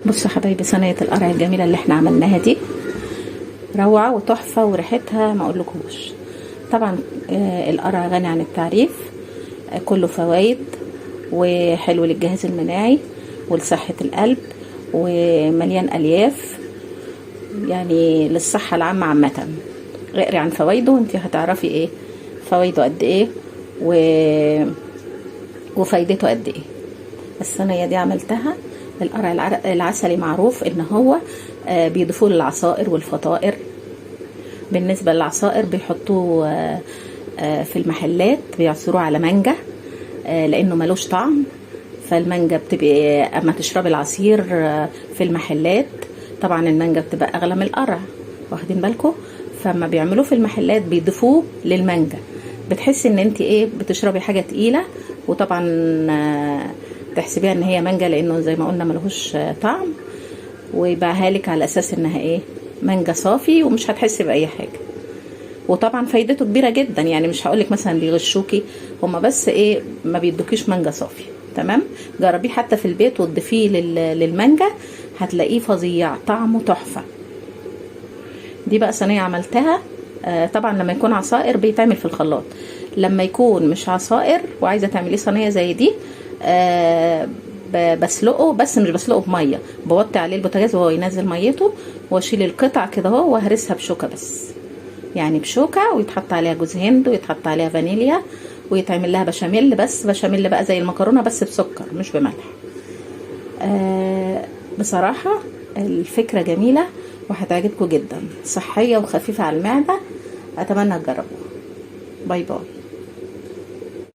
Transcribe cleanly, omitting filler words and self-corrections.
بصوا حبايبي صينية القرع الجميلة اللي احنا عملناها دي روعه وتحفه، وريحتها ما اقولكوش. طبعا القرع غني عن التعريف، كله فوائد وحلو للجهاز المناعي ولصحه القلب، ومليان الياف، يعني للصحة العامة عامة. اقري عن فوائده وانت هتعرفي ايه فوائده قد ايه وفايدته قد ايه. الصينية دي عملتها القرع العسلي، معروف ان هو بيضيفوه للعصائر والفطائر. بالنسبة للعصائر بيحطوه في المحلات، بيعصروه على مانجا لانه ملوش طعم. فالمانجا بتبقى اما تشربي العصير في المحلات، طبعا المانجا بتبقى اغلى من القرع، واخدين بالكم؟ فما بيعملوه في المحلات بيضيفوه للمانجا، بتحسي ان انت ايه بتشربي حاجة تقيلة، وطبعا تحسبيها ان هي مانجا لانه زي ما قلنا ملهوش طعم، ويبيعها لك على اساس انها ايه مانجا صافي، ومش هتحسي باي حاجة. وطبعا فايدته كبيرة جدا، يعني مش هقولك مثلا بيغشوكي، هما بس ايه ما بيدوكيش مانجا صافي. تمام، جربيه حتى في البيت وتضيفيه للمانجا، هتلاقيه فظيع، طعمه تحفة. دي بقى صينية عملتها، طبعا لما يكون عصائر بيتعمل في الخلاط، لما يكون مش عصائر وعايزه تعمليه صينية زي دي، بسلقه، بس مش بسلقه بميه، بوطي عليه البوتاجاز وهو ينزل ميته، واشيل القطع كده اهو وهرسها بشوكة بس، يعني بشوكة، ويتحط عليها جوز هند ويتحط عليها فانيليا، ويتعمل لها بشاميل، بس بشاميل بقى زي المكرونه بس بسكر مش بملح. بصراحة الفكرة جميلة وهتعجبكم جدا، صحية وخفيفة على المعدة، اتمنى تجربوها. bye bye.